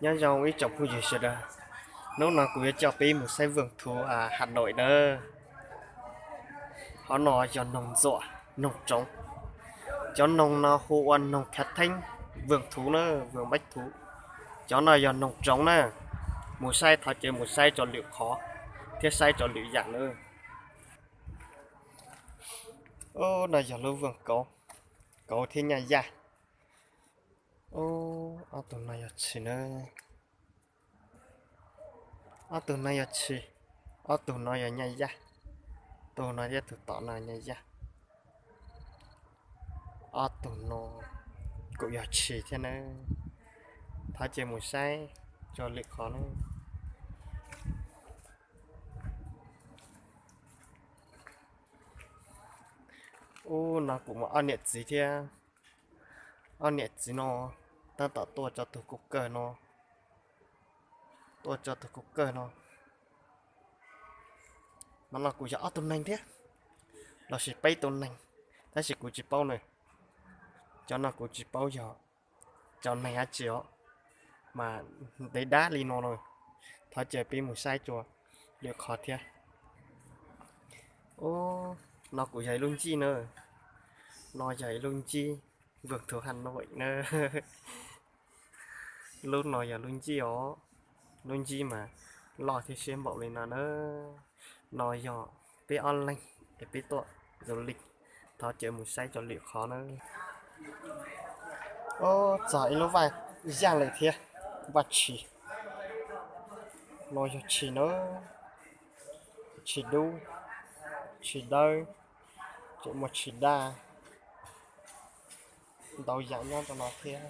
Nyob zoo ib tsoom phooj ywg sawv daws, hnub no kuv yuav coj peb mus saib Vườn Thú Hà Nội nawb. Qhov no yog noog ntxuam, noog roov. Cov noog no hu ua noog khav theeb, vườn thú na, vườn bách thú. Cov no yog noog roov na. Mus saib, thov caw mus saib tso lwm qhov thiab saib tso lwm yam na. Ub, no yog lub vườn kauv, kauv thiab nyaj yaj. Ub, ob tug no yog tshis na. Ob tug no yog tshis, ob tug no yog nyaj yaj. Tug no thiab tug tom no nyaj yaj. Ob tug no kuj yog tshis thiab na. Thov caw mus saib tso lwm qhov na. Ub, no kuj muaj ob niam txiv thiab. Ob niam txiv no tab tom tuaj tso tus kuj kawg no. Tuaj tso tus kuj kawg no. Mas no kuj yog ob tug neeg thiab, los sis peb tug neeg, tab sis kuv tsis paub na. Cov no kuv tsis paub yog cov neeg dab tsi os, mas ntev dab li no na. Thov caw peb mus saib tso lwm qhov thiab. Ub, no kuj yog ib lub ncej na. No yog ib lub ncej, Vườn Thú Hà Nội na. Lub no yog lub ncej os, lub ncej mas loj thiab siab npaum li no na. No yog peb ob leeg es peb tuaj du lịch, thov caw mus saib tso lwm qhov na. Ub, txog ib lub vaj yaj lawm thiab, vaj tshis. No yog tshis na, tshis dub, tshis dawb, tseem muaj tshis daj, ntau yam nyob rau no thiab.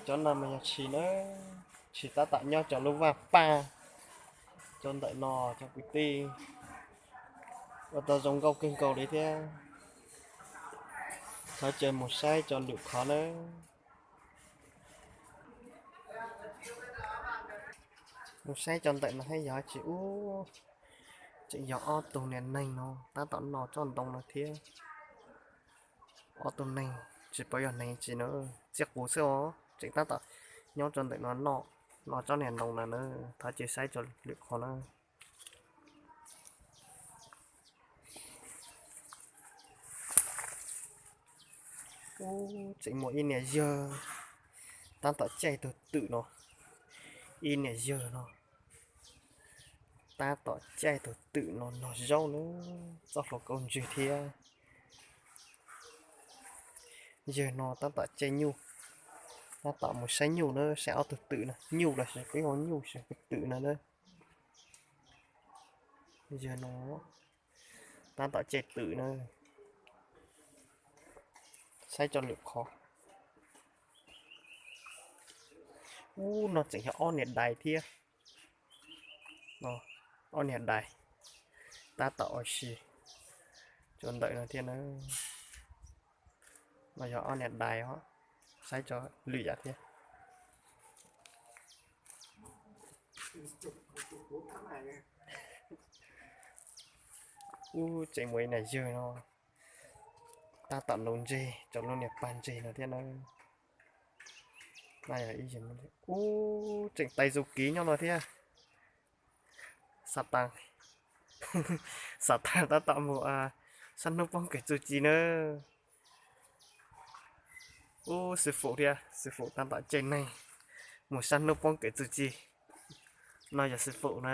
Cov no mas yog tshis na, tshis tab tom nyob cov lub vaj paj, cov ntawm no cov kwv tij, ua tau zoo nkauj kawg nkaus li thiab. Thov caw mus saib tso lwm qhov na. Mus saib cov ntawm no thiab yog tsis ub, tseem yog ob tug niag neeg no tab tom noj tsob ntoo no thiab. Ob tug neeg tsis paub yog neeg tsi na, txiaj qus xwb os, tseem tab tom nyob rau ntawm no noj, noj tsob niag ntoo no na. Thov caw saib tso lwm qhov na. Ub, tseem muaj ib niam yawg tab tom caij tus twm no, ib niam yawg no tab tom caij tus twm no nog zaub na, txoj hlua kaub ntswg thiab. Yawg no tab tom caij nyuj, tab tom mus saib nyuj na, saib ob tug twm na, nyuj los sis peb hu nyuj sis hu twm no na. Yawg no tab tom caij twm na, saib tso lwm qhov. Ub, no tseem yog ob niag dais thiab. Ob niag dais tab tom ua si rau ntawm no thiab na. No yog ob niag dais os, saib tso lwm yam thiab. Ub, tseem muaj ib niam yawg no tab tom ntaus ntseg rau lub niag pag ntseg no thiab na. Ub, tseem tais zus kiv nyob no thiab. Xav tas, xav tas tab tom mus sab hnub poob kawm txuj ci na. Ub, xib fwm thiab, xib fwm tab tom caij neeg mus sab hnub poob kawm txuj ci. No yog xib fwm na.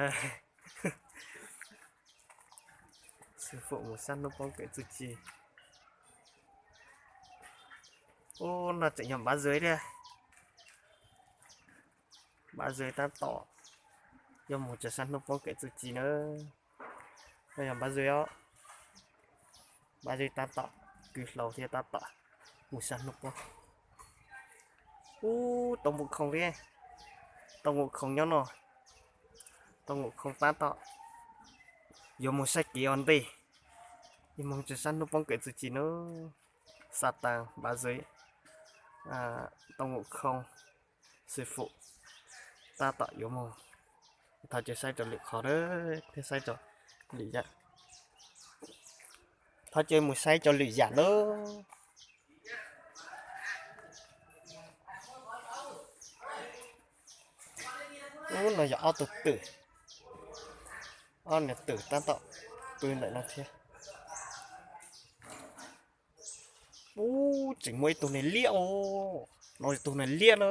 Xib fwm mus sab hnub poob kawm txuj ci. Ub, no tseem yog npav zuj thiab. Npav zuj tab tom yuav mus tso sab hnub poob kawm txuj ci na. No yog npav zuj os. Npav zuj tab tom kwv hlau thiab tab tom mus sab hnub poob. Ub, tau npum khoom thiab. Tau npum khoom nyob no. Tau npum khoom tab tom yuav mus saib kev ua ntej, yuav mus tso sab hnub poob kawm txuj ci na. Xav tas npav zuj, tau npum khoom, xib fwm tab tom yuav mus. Thov caw saib rau lwm qhov na, thiab saib rau lwm yam. Thov caw mus saib rau lwm yam na. Ub, no yog ob tug twm, ob niag twm tab tom pw ntawm no thiab. Ub, tseem muaj ib tug niag liab os. No yog tus niag liab na.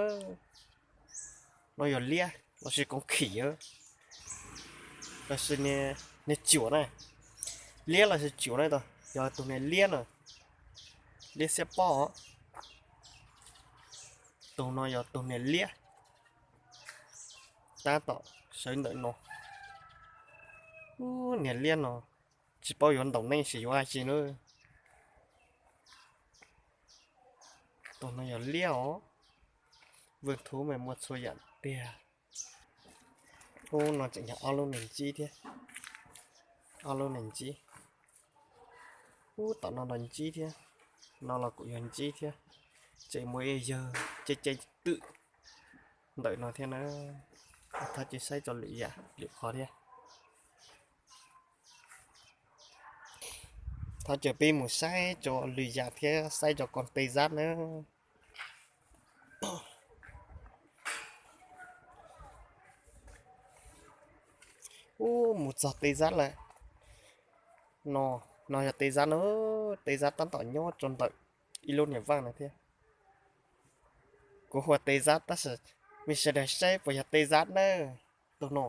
No yog liab los sis koov khim lossis niag cuam na. Liab lossis cuam na, yog tus niag liab na. Liab xiab pob. Tus no yog tus niag liab, tab tom sawv ntawm no. Ub, niag liab no tsis paub yuav ntaus neej sis yuav dab tsi na. Tus no yog liab os. Vwj thub mas muaj txhua yam tiag. Ub, no tseem yog ob lub niag ntsib thiab. Ob lub niag ntsib. Ub, tom no los ntsib thiab. No los kuj yog ntsib thiab. Tseem muaj ib yawg caij caij twm ntawm no thiab na. Thov cia saib rau lwm yam lwm qhov thiab. Thov caw peb mus saib rau lwm yam thiab saib rau koog tej zab na. Ub, mus txog tej zab lawm. No, no yog tej zab na. Tej zab tab tom nyob rau ntawm ib lub niag vaj no thiab. Kuv hu ua tej zab tab sis mej sawv daws saib puas yog tej zab na. Tus no,